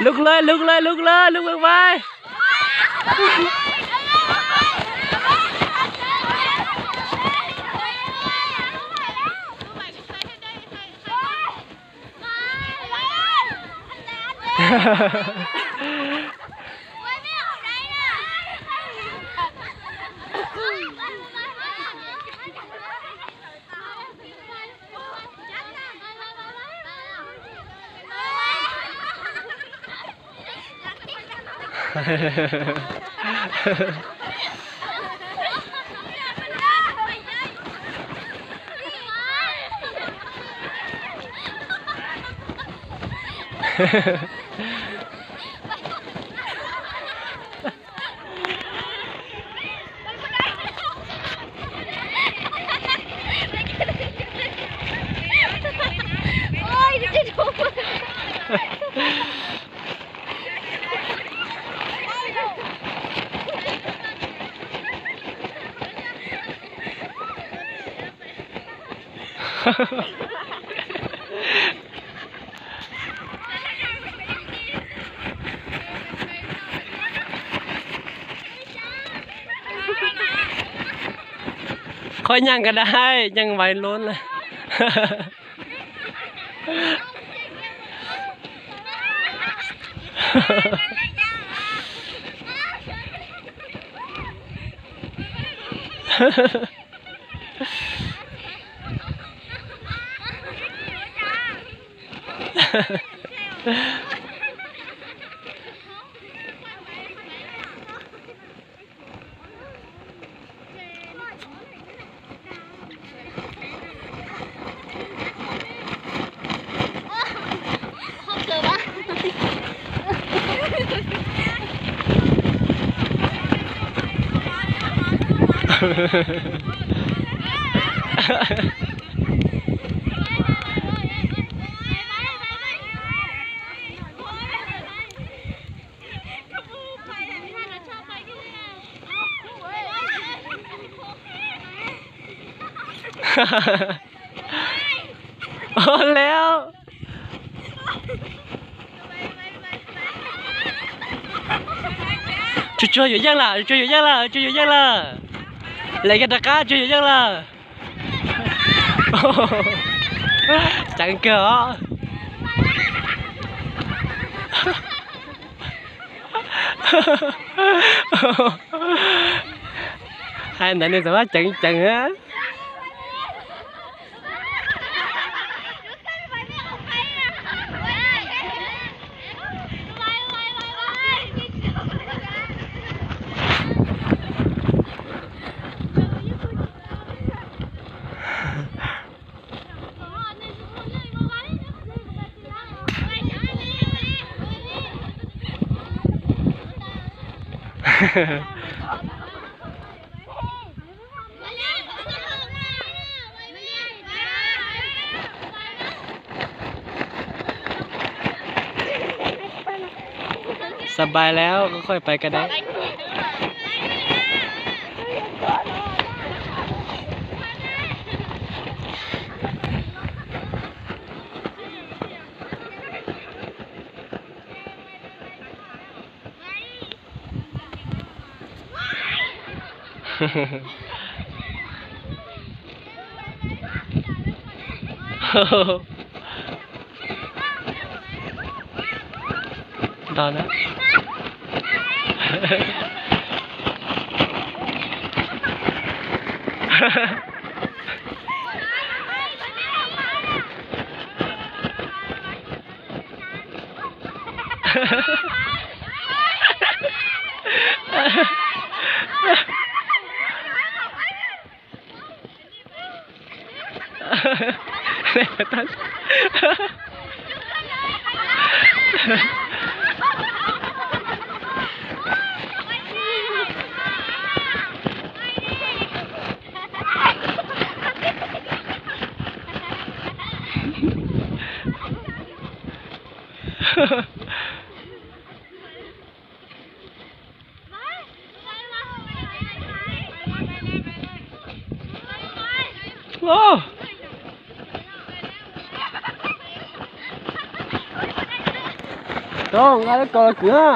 Lug lawm, lug lawm, lug lawm, lug lawm, lug lawm. Qhov nyeem ka dai, nyeem vais lub na. Ua lawm. Tsuag tsuag yuav yeej lawm, tsuag yuav yeej lawm, tsuag yuav yeej lawm. Lawv kiag rov qab, tsuag yuav yeej lawm. Ceev kawg os. Hais ntawd nws txawm muab ceev ceev. Sbais lawm, koj koj pais ka dai. Ntog na. Tau nqa lawv kaus los kwv na.